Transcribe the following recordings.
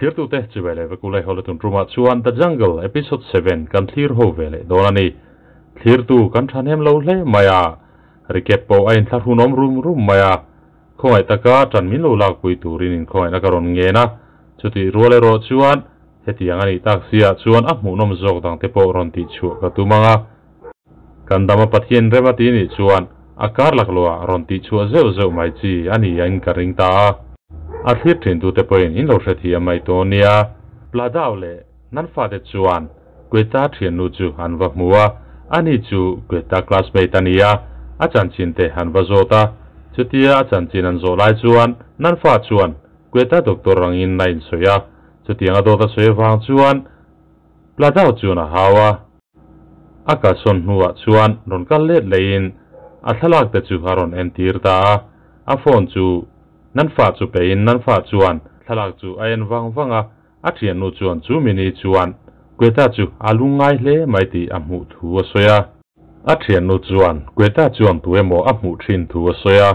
Thirtute chibai leh vek ulai hawla tun tumah chuan The Jungle Episode 7 kan thlir ho ve leh dawn a ni. Thirtu kan thahnem lo hle mai a, recap pawh a inthlahrunawm rum rum mai a. Khawngaih taka tan min lo lakpui turin inkhawngaihna ka rawn ngen a, chutih rual erawh chuan hetiang a nih tak siah chuan a hmuhnawm zawk dangte pawh rawn tihchhuah ka tum ang a. Kan dama Pathian rem a ti nih chuan a kar laklawh ah rawn tihchhuah zeuh zeuh mai chi a ni in ka ring ta a. A thlir thin tute pawhin in lo hrethiam mai tawh nia. Pladao leh nan fate chuan Quetta thiannu chu an va hmu a, ani chu Quetta classmate a ni a, a chanchin te an va zawt a. Chutia a chanchin an zawh lai chuan nan fa chuan Quetta doctor rangin a insawi a, chutiang a dawt a sawi avang chuan Pladao chuan a hau a. A kalsawn hnuah chuan rawn kal let leiin a thlalak te chu a rawn entir ta a, a phone chu nan fa chu pein nan fa chuan thlalak chu a en vang vang a, a thiannu chuan chu mini chuan Quetta chu a lungngai hle mai tih a hmuh thu a sawi a. A thiannu chuan Quetta chuan tu emaw a hmuh thin thu a sawi a,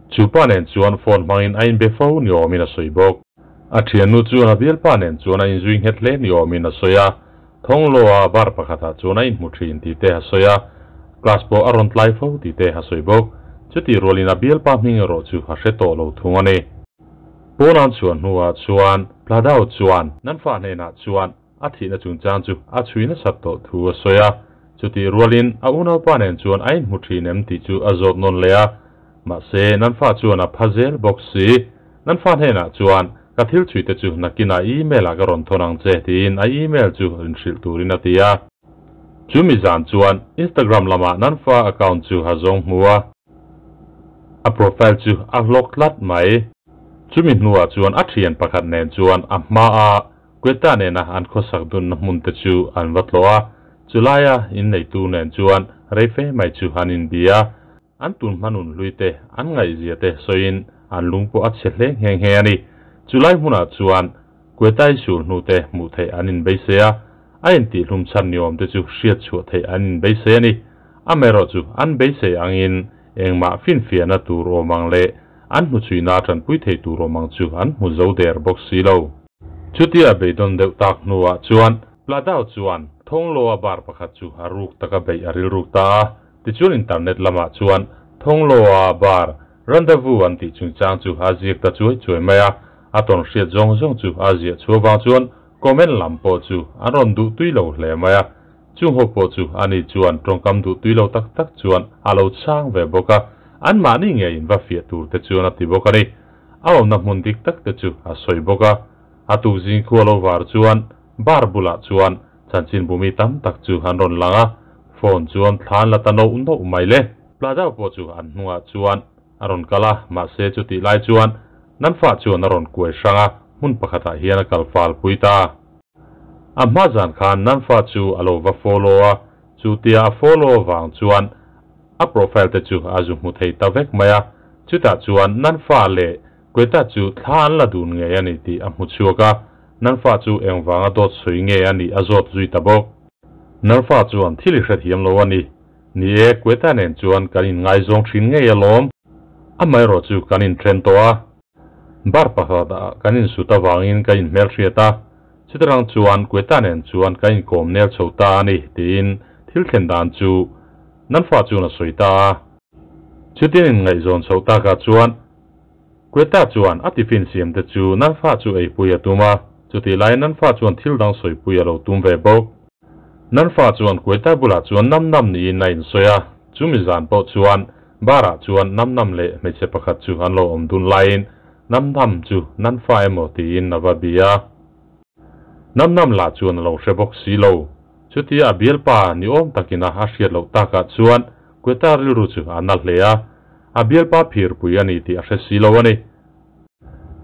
chu pa nen chuan phone hmangin a inbe fo ni awmin a sawi bawk. A thiannu chuan a bialpa nen chuan a inzui nghet hle ni awmin a sawi a, Thawngloa bar pakhatah chuan a inhmu thin tih te a sawi a, class pawh a rawn tlai fo tih te a sawi bawk. Chutih rualin a bialpa hming erawh chu a hre tawh lo thung a ni. Pawn chuan hnuah chuan Pladao chuan nan fa hnenah chuan a thihna chungchang chu a chhui nasat tawh thu a sawi a, chutih rualin a unaupa nen chuan a inhmu thin em tih chu a zawt nawn leh a, mahse nan fa chuan a pha zel bawk si. Nan fa hnenah chuan ka thil chhui te chu nakinah email ah ka rawn thawn ang che tiin a email chu inhrilh turin a ti a. Chumi zan chuan Instagram lamah nan fa account chu a zawng hmu a, a profile chu a hlawk tlat mai. Chumi hnuah chuan a thian pakhat nen chuan a hma a Quetta nena an khawsak dunna hmun te chu an va tlawh a, chulaia inneitu nen chuan reife mai chu an inbia. An tun hmanun hlui te, an ngaihzia te sawiin an lung pawh a chhe hle nghe nghe a ni. Chulai hmunah chuan Quetta-i sul hnu te hmuh theih an inbeisei a, a intihhlum chhan ni awm te chu hriat chhuah theih an inbeisei a ni. Amaherawh chu an beisei angin engmah finfiahna tur awm ang leh an hmuchhuihna tanpui thei tur awm ang chu an hmu zo der bawk si lo. Chutia beidawn deuh tak hnuah chuan Pladao chuan Thawngloa bar pakhat chu a ruk taka beih a rilruk ta a, tichuan internet lamah chuan Thawngloa bar rendezvous an tih chungchang chu a ziak ta chuai chuai mai a, a tawn hriat zawng zawng chu a ziah chhuah vang chuan comment lam pawh chu an rawn duh tui lo hle mai a, chung ho pawh chu ani chuan tawngkam duh tui lo tak tak chuan a lo chhang ve bawk a, anmahni ngeiin va fiah tur te chuan a ti bawk a ni. A awmna hmun dik tak te chu a sawi bawk a, a tukzing khua lo var chuan bar bulah chuan chanchin bumi tam tak chu an rawn lang a, phone chuan thlan la ta noh noh mai le. Pladao pawh chu an hnungah chuan a rawn kal a, mahse chutih lai chuan nan fa chuan a rawn kuai hrang a, hmun pakhatah hian a kal fal pui ta. A hma zan khan nan fa chu a lo va follow a, chutia a follow vang chuan a profile te chu a zu hmu thei ta vek mai a, chutah chuan nan fa leh Quetta chu thla an la dun ngei a ni tih a hmu chhuak a, nan fa chu engvanga dawt sawi nge a nih a zawt zui ta bawk. Nan fa chuan thil i hrethiam lo a ni. Ni e, Quetta nen chuan kan inngaizawng thin ngei alawm. Amaherawh chu kan inthen tawh a. Bar pakhat ah kan insut avangin kan inhmelhriat a, chutirang chuan Quetta nen chuan kan inkawm nel chho ta a ni tiin thil thlen dan chu nan fa chuan a sawi ta a. Chutin inngaihzawn chhoh takah chuan Quetta chuan a tiffin siam te chu nan fa chu eipui a tum a, chutih laiin nan fa chuan thil dang sawipui a lo tum ve bawk. Nan fa chuan Quetta bulah chuan nam nam niin a insawi a, chumi zan pawh chuan bar ah chuan nam nam leh hmeichhe pakhat chu an lo awm dun laiin nam nam chu nan fa emaw tiin a va bia. Nam nam lah chuan a lo hre bawk si lo. Chutia a bialpa ni awm takin a a hriat loh takah chuan Quetta rilru chu a na hle a, a bialpa phirpui a ni tih a hre si lo a ni.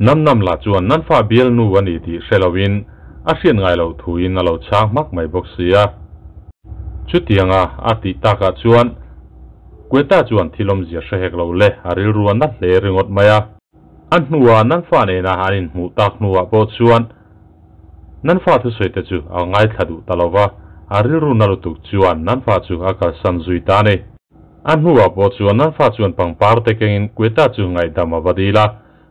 Nam nam lah chuan nan fa bialnu a ni tih hre loin a hriat ngai loh thuin a lo chhang hmak mai bawk si a. Chutianga a tih takah chuan Quetta chuan thil awmzia hre hek lo le, a rilru a na hle ringawt mai a. A hnuah nan fa nena an inhmuh tak hnuah pawh chuan nan fa thusawi te chu a ngaithla duh ta lo va, a rilru na lutuk chuan nan fa chu a kalsan zui ta a ni. A hnuah pawh chuan nan fa chuan pangpar te kengin Quetta chu ngaihdam a va dil a,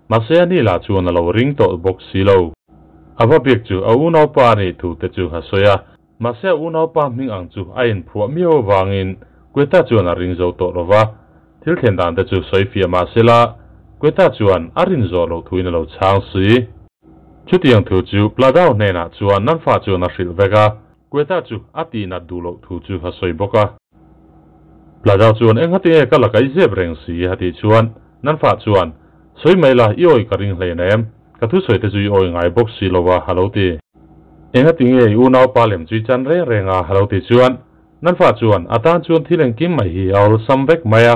mahse ani lah chuan a lo ring tawh bawk si lo. A va biak chu a unaupa a nih thu te chu a sawi a, mahse a unaupa hming ang chu a inphuah miau avangin Quetta chuan a ring zo tawh lo va, thil thlen dan te chu sawi fiah mah sela Quetta chuan a rin zawh loh thuin a lo chhang si. Chutiang thu chu Pladao hnenah chuan Nanfa chuan a hrilh vek a, Quetta chu a tihnat duh loh thu chu a sawi bawk a. Pladao chuan eng hati nge ka la kai zep reng si a tih chuan Nanfa chuan, Sawi mai la, i awi ka ring hlein em? Ka thusawi te chu i awi ngai bawk si lo a, a lo ti. Engati nge i unaupa lem chu i chan reng reng a? a lo ti chuan, Nanfa chuan, A tan chuan thil engkim mai hi a awlsam vek mai a.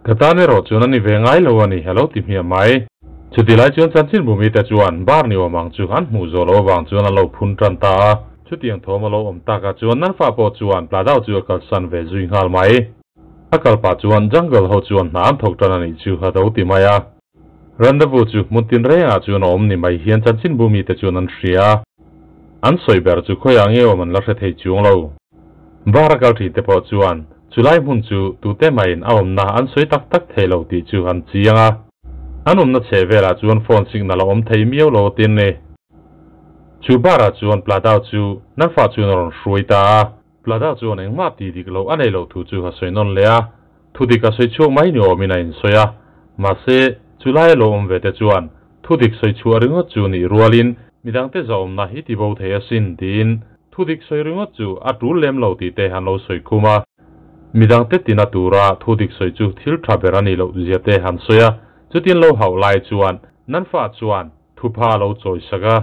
Ka tan erawh chuan a ni ve ngai lo a ni, a lo ti hmiah mai. Chuti lai chuan chanchinbu mite chuan bar ni awm ang chu an hmuh zawh loh avang chuan an lo phun tan ta a. Chutiang thawm a lo awm takah chuan Nanfa pawh chuan Pladao chu a kalsan ve zui nghal mai. A kal pah chuan jungle ho chuan hna an thawk tan a nih chu a lo ti mai a. Rendezvous chu hmun tin rengah chuan a awm ni mai hian chanchinbu mite chuan an hria a. An sawi ber chu khawiah nge awm an la hre thei chuang lo. Bar a kal thin te pawh chuan chulai hmun chu tute mahin a awmna an sawi tak tak thei lo tih chu an chiang a. An awmna chheh velah chuan phone signal a awm thei miau lo tin ni. Chu bar ah chuan Pladao chu Nanfa chuan a rawn hruai ta a. Plada chuan engmah tih dik loh a nei loh thu chu a sawi nawn leh a, thu dik a sawi chhuak mai ni awmin a insawi a. Mahse, chu laia lo awm ve te chuan thu dik sawi chhuah ringawt chu nih rualin midangte zahawmna hi ti bo thei asin tiin thu dik sawi ringawt chu a tul lem lo tih te an lo sawi khum a. Midangte tina tura thu dik sawi chu thil tha ber a nih loh zia te han sawi a, chutin lo hauh lai chuan Nanfa chuan thupha a lo chawi sak a.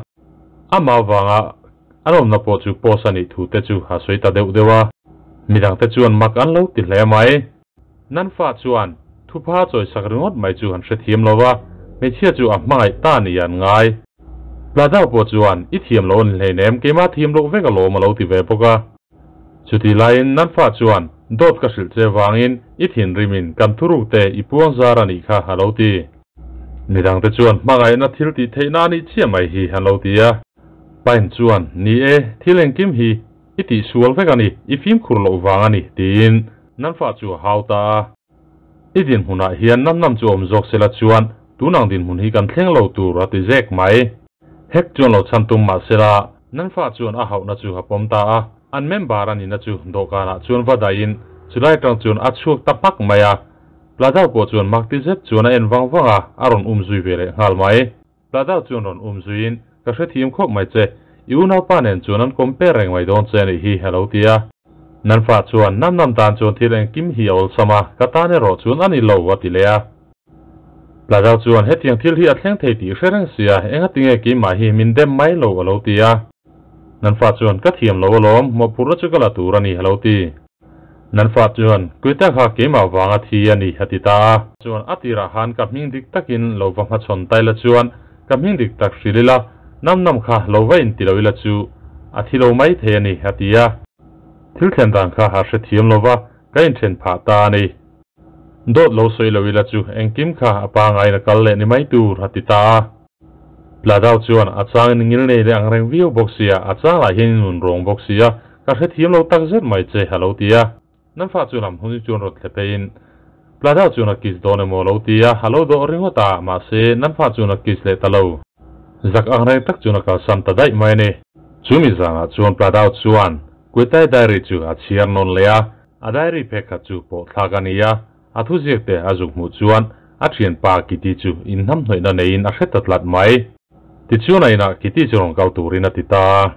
Amah vanga an awmna pawh chu post a nih thu te chu a sawi ta deuh deuh a. Midang te chuan mak an lo ti hle mai. Nan fa chuan thupha chawi sak ringawt mai chu an hrethiam lo va, hmeichhia chu a hmangaih ta ni an ngai. Pladao pawh chuan i thiam lo a ni hleinem, keimah thiam loh vek alawm a lo ti ve bawk a. Chutih laiin nan fa chuan dawt ka hrilh che vangin i thinrimin kan thuruk te i puang zar a nih kha a lo ti. Midangte chuan hmangaihna thil tih theihna a nih chiah mai hi an lo ti a. Pine chuan, Ni e, thil engkim hi i tihsual vek a ni, i fimkhur loh vang a ni, tiin nan fa chu a hau ta a. I dinhmunah hian nam nam chu awm zawk sela chuan tun ang dinhmun hi kan thleng lo tur a ti zek mai. Hek chuan lo chhan tum mah sela nan fa chuan a hauhna chu a pawm ta a, an member a nihna chu dawhkanah chuan va dahin chulai atang chuan a chhuak ta hmak mai a. Pladao pawh chuan mak ti zet chuan a en vang vang a, a rawn um zui ve leh nghal mai. Pladao chuan rawn um zuiin, Ka hrethiam khawp mai che, i unaupa nen chuan an compare reng mai dawn che a nih hi, a lo ti a. Nan fa chuan, Nam nam tan chuan thil engkim hi a awlsam a, ka tan erawh chuan a ni lo, a ti leh a. Pladao chuan, Hetiang thil hi a thleng thei tih hre reng sia, engati nge keimah hi min dem mai lo, a lo ti a. Nan fa chuan, Ka thiam lo alawm, mawhphurhna chu ka la tur a ni, a lo ti. Nan fa chuan, Kuita kha keimah vanga thi a ni, a ti ta a. Chuan a tirah khan ka hming dik takin lo va hmachhawn ta ila chuan ka hming dik tak hrilh ila, nam nam kha lo va inti lo ila chu a thi lo mai thei a ni, a ti a. Thil thlen dan kha a hrethiam lo va, ka inthen phah ta a ni. Dawt lo sawi lo ila chu engkim kha a pangaiin a kal leh ni mai tur, a ti ta a. Pladao chuan a changin ngil nei leh ang reng viau bawk sia, a chang lah hian i nun rawng bawk sia, ka hrethiam lo tak zet mai che, a lo ti a. Nan fa chuan am hun chuan rawn thle pheiin Pladao chuan a kiss dawn emaw a lo ti a, a lo dawh ringawt a, mahse nan fa chuan a kiss leh ta lo. Zak ang reng tak chuan a kalsan ta daih mai a ni. Chumi zanah chuan Pladao chuan Kuitai diary chu a chhiar nawn leh a, a diary phek khat chu pawh thlak a ni a, A thuziak te a zuk hmuh chuan a thianpa Kitty chu inhnamhnawihna neiin a hre ta tlat mai. Tichuan a inah Kitty chu rawn kal turin a ti ta.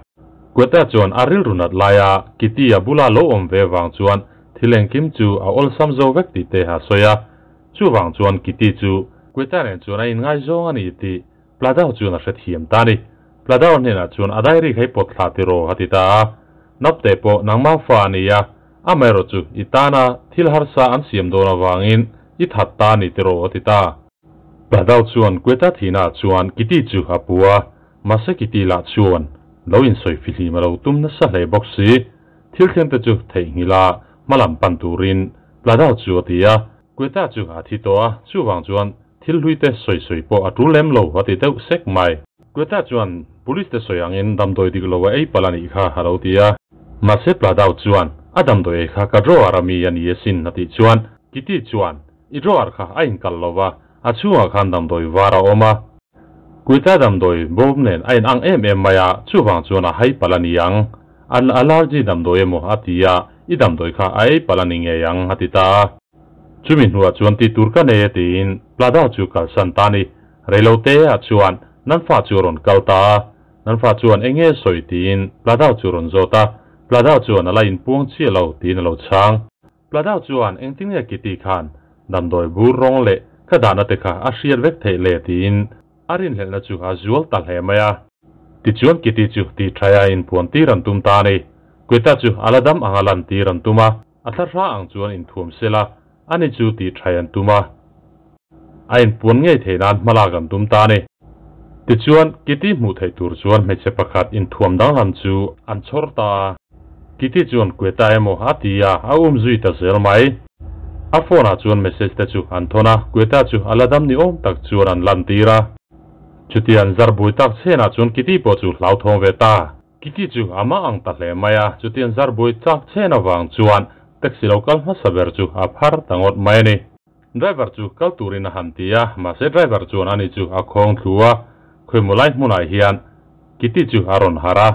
Quetta chuan a rilru nat laia Kitty a bula lo awm ve vang chuan thil engkim chu a awlsam zo vek tih te a sawi a. Chuvang chuan Kitty chu Quetta nen chuan a inngaizawng a ni tih Pladao chuan a hrethiam ta a ni. Pladao hnenah chuan a diary kha i pawt thla tiraw a ti ta a. Naupte pawh nangmah fa a ni a, Amaherawh chu i tana thil harsa an siam dawn avangin i that ta a ni tiraw a ti ta. Pladao chuan Quetta thihnaah chuan Kitty chu a pu a, mahse Kitty lah chuan lo insawi fihlim a lo tum nasa hle bawk si. Thil thlengte chu theihnghilh a hmalam pan turin Pladao chu a ti a. Quetta chu a thi tawh a, chuvang chuan thil hluite sawi sawi pawh a tul lem lo a ti deuh sek mai. Quetta chuan police te sawi angin damdawi dik lo a ei palh a nih kha a lo ti a. Mahse Pladao chuan a damdawi ei kha ka drawer a mi a ni asin a tih chuan Kitty chuan i drawer kha a inkal lo va, a chhungah khan damdawi var a awm a. Kuita damdawi bawm nen a in ang em em mai a, chuvang chuan a hai palh a ni ang. An allergy damdawi emaw a ti a, i damdawi kha a ei palh a ni ngei ang a ti ta a. Chumi hnuah chuan ti tur ka nei e tiin Pladao chu kalsan ta a ni. Reilote ah chuan nan fa chu a rawn kal ta a. Nan fa chuan eng nge sawi tiin Pladao chu a rawn zawt a. Pladao chuan a la inpuang chiah lo tiin a lo chhang. Pladao chuan engtin nge Kitty khan damdawi bur rawng leh ka dahna te kha a hriat vek theih le tiin a rinhlelhna chu a zual ta hle mai a. Tichuan Kitty chu ti thaia inpuan tir an tum ta a ni. Quetta chu a la dam anga lan tir an tum a. A thla ang chuan inthuam sela, ani chu tih thai an tum a. A inpuan ngei theih nan hmalak an tum ta a ni. Tichuan, Kitty hmuh theih tur chuan hmeichhe pakhat inthuam danglam chu an chhawr ta a. Kitty chuan Quetta emaw a ti a, a um zui ta zel mai. A phone ah chuan message te chu an thawn a, Quetta chu a la dam ni awm tak chuan an lantir a. Chutia an zar bui tak chhenah chuan Kitty pawh chu hlauthawng ve ta. Kitty chu a mah ang ta hle mai a, chutiang zar buai chak chen avang chuan taxi lo kal hmasa ber chu a phar ta ngawt mai a ni. Driver chu kal turin a han ti a, mahse driver chuan ani chu a khawng thlu a, khawimaw lai hmunah hian Kitty chu a rawn harh a.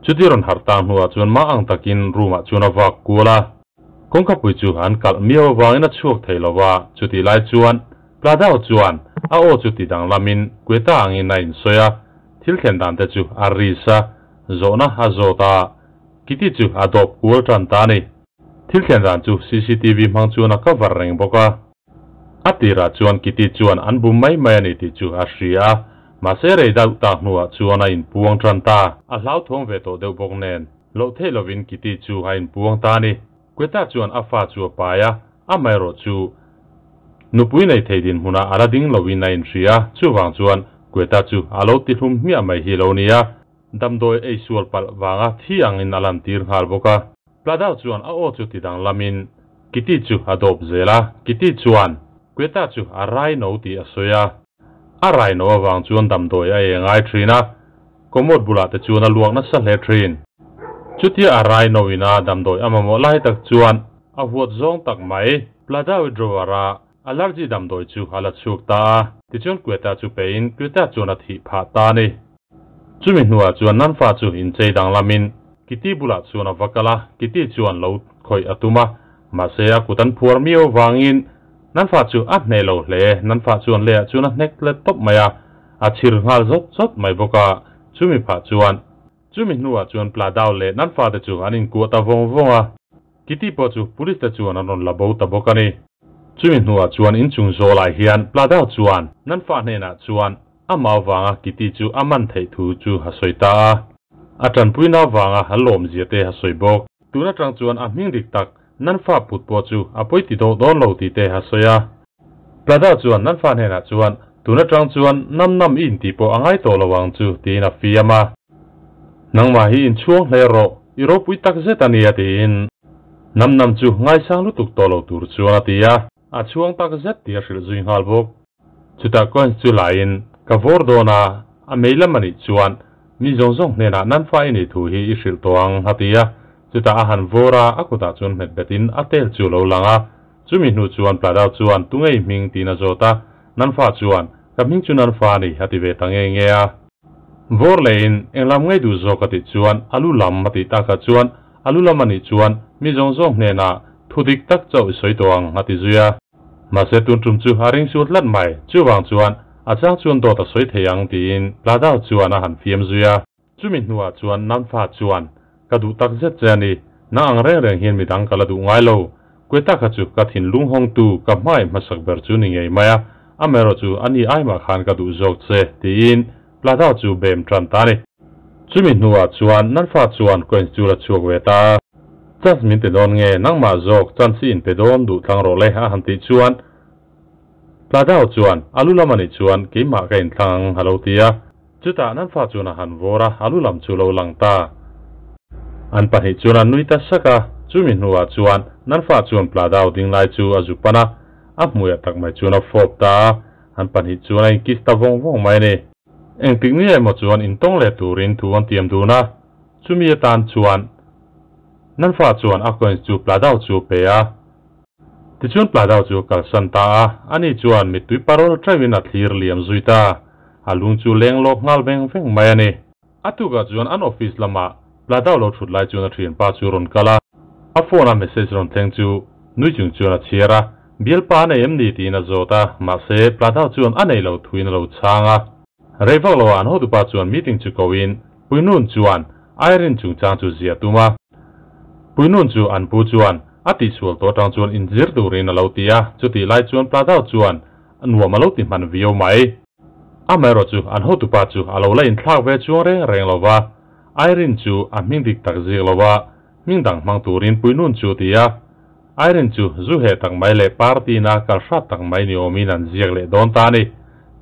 Chuti rawn harh tang hnuah chuan mah ang takin room ah chuan a vak kual a, kawngkapui chu an kalh miau avangin a chhuak thei lo va, chutih lai chuan Pladao chuan a aw chu ti danglamin Quetta angin a insawi a, Thil thlen dan te chu a risk a, zawhna a zawt a, Kitty chu a dawp kual tan ta a ni. Thil thlen dan chu cctv hmang chuan a cover reng bawk a. A tirah chuan Kitty chuan an bum mai mai a ni tih chu a hria a, mahse rei deuh tak hnuah chuan a inpuang tan ta. A hlauthawng ve tawh deuh bawk nen, loh theih lovin Kitty chu a inpuang ta a ni. Quetta chuan a fa chu a pai a, amaherawh chu nupui nei thei dinhmunah a la ding loin a inhria, chuvang chuan Quetta chu a lo ti hlum hmiah mai hi lo nia, damdawi ei sual palh vanga thi angin a lantir nghal bawk a. Pladao chuan a aw chu ti danglamin Kitty chu a dawp zel a, Kitty chuan Quetta chu a rai no tih a sawi a, a rai no avang chuan damdawi a ei ngai thin a, Commode bulah te chuan a luak nasa hle thin. Chutia a rai no ina damdawi a mamawh lai tak chuan a huat zawng tak mai. Pladawi drawer a allergy damdawi chu a la chhuk ta a, tichuan Quetta chu pein Quetta chuan a thih phah ta a ni. Chumi hnuah chuan Nanfa chu inchei danglamin Kitty bulah chuan a va kal a, Kitty chuan lo khawih a tum a, mahse a kut an phuar miau vangin Nanfa chu a hneh lo hle. Nanfa chuan leiah chuan a hnek let tawp mai a. A chhir nghal zawt zawt mai bawk a, chumi phah chuan chumi hnuah chuan Pladao leh nan fate chu an inkuah ta vawng vawng a, Kitty pawh chu police te chuan an rawn la bo ta bawk a ni. Chumi hnuah chuan inchung zawlai hian Pladao chuan nan fa hnenah chuan a mau vanga Kitty chu a man theih thu chu a sawi ta a, a tanpuina vanga a lawmzia te a sawi bawk. Tun atang chuan a hming dik tak nan fa put pawh chu a pawi ti dawh dawn lo tih te a sawi a. Plada chuan nan fa hnenah chuan, Tun atang chuan nam nam i intih pawh a ngai tawh lo ang chu, tiin a fiam a. Nangmah hi inchhuang hle rawh, i ropui tak zet a nia, tiin nam nam chu ngaisang lutuk tawh lo tur chuan a ti a. A chhuang tak zet tih a hrilh zui nghal bawk. Chutah coins chu laiin ka vawr dawn a, a mei lam a nih chuan mi zawng zawng hnenah nan fa i nih thu hi i hrilh tawh ang, a ti a. Chutah a han vawr a, a kutah chuan hmet betin a tel chu a lo lang a. Chumi hnu chuan Pladao chuan tu ngei hming tiin a zawt a, Nan fa chuan, Ka hming chu Nan fa a ni, a ti ve ta nge nge a. Vawr leiin eng lam ngei duh zawk a tih chuan a lu lam a tih takah chuan a lu lam a nih chuan mi zawng zawng hnenah thu dik tak chauh i sawi tawh ang a ti zui a. Mahse tun tum chu a ring sual tlat mai, chuvang chuan a chang chuan dawt a sawi thei ang tiin Pladao chuan a han fiam zui a. Chumi hnuah chuan Namfa chuan, Ka duh tak zet che a ni, nang ang reng reng hian midang ka la duh ngai lo. Quetta kha chu ka thinlung hawngtu ka hmai hmasak ber chu ni ngei mai a, amaherawh chu a ni ai mah khan ka duh zawk che, tiin Pladao chu bem tan ta a ni. Chumi hnuah chuan Namfa chuan coins chu la chhuak ve ta. Chance min pe dawn nge, nangmah zawk chance i inpe dawn duh thlang rawh le, a han tih chuan Pladao chuan, A lu lam a nih chuan keimah ka inthlang ang, a lo ti a. Chutah nan fa chuan a han vawr a, a lu lam chu lo lang ta. An pahnih chuan an nui ta sak a, chumi hnuah chuan nan fa chuan Pladao ding lai chu a zu pan a, a hmuiah tak mai chuan a fawp ta a, an pahnih chuan a inkiss ta vawng vawng mai a ni. Engtik ni emaw chuan intawng leh turin thu an tiam dun a, chumi atan chuan nan fa chuan a coins chu Pladao chu a pe a. Tichuan Pladao chu a kalsan ta a, ani chuan mittui parawl teuhin a thlir liam zui ta. A lung chu leng lawk nghal veng veng mai a ni. A tukah chuan an office lamah Pladao lo thut lai chuan a thianpa chu rawn kal a. A phone a message rawn thleng chu nui chung chuan a chhiar a, Bialpa a nei em ni tiin a zawt a, mahse Pladao chuan a nei lo thuin a lo chhang a. Rei vak lo ah an hotupa chuan meeting chu ko in Puinun chuan Irene chungchang chu ziah tum a. Puinun chu an pu chuan a tihsual tawh atang chuan inzir turin a lo ti a, chutih lai chuan Pladao chuan nuam a lo ti hman viau mai. Amaherawh chu an hotupa chu a lo la inthlak ve chuang reng reng lo va, Irene chu a hming dik tak zik lo va, hming dang hmang turin Puinun chu a ti a. Irene chu zu heh tak mai leh party na kal hrat tak mai ni awmin an ziak leh dawn ta a ni.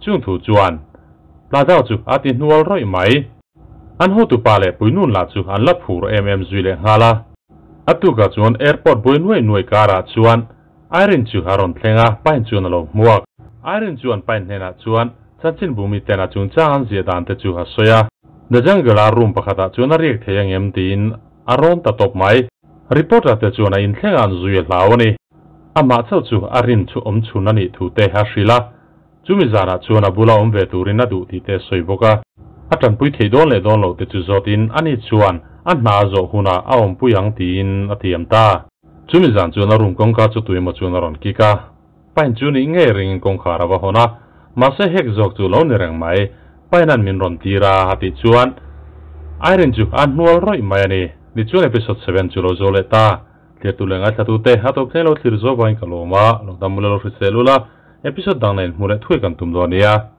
Chung thu chuan Pladao chu a ti hnual rawih mai. An hotupa leh Puinun lah chu an la phur em em zui leh nghal a. A tukah chuan airport buai nuai nuai karah chuan Irene chu a rawn thleng a, Pine chuan a lo hmuak. Irene chuan Pine hnenah chuan chanchin bumi ten a chungchang an ziah dan te chu a sawi a. The Jungle a room pakhatah chuan a riak thei angem tiin a rawn ta tawp mai. Reporter te chuan a inthleng a an zui a hlau a ni. Amah chauh chu a rin chu awm chhun a nih thu te a hrilh a. Chumi zanah chuan a bula awm ve turin a duh tih te a sawi bawk a. A tanpui theih dawn leh dawn loh te chu zawtin ani chuan a hna a zawh hunah a awmpui ang tiin a tiam ta. Chumi zan chuan a room kawngka chu tuimaw chuan a rawn kik a. Pine chu nih ngei ringin kawngkhar a va hawn a, mahse hek zawk chu lo ni reng mai. Pine-a'n min rawn tir a, a tih chuan Irene chu a hnual rawih mai a ni. Tichuan episode seven chu lo zo leh ta. Thlir tu leh ngaithla te a tawp thleng lo thlir zo vangin ka lawm a, lo dam mula lo hrisel ula, episode dang nen hmu leh thuai kan tum dawn nia.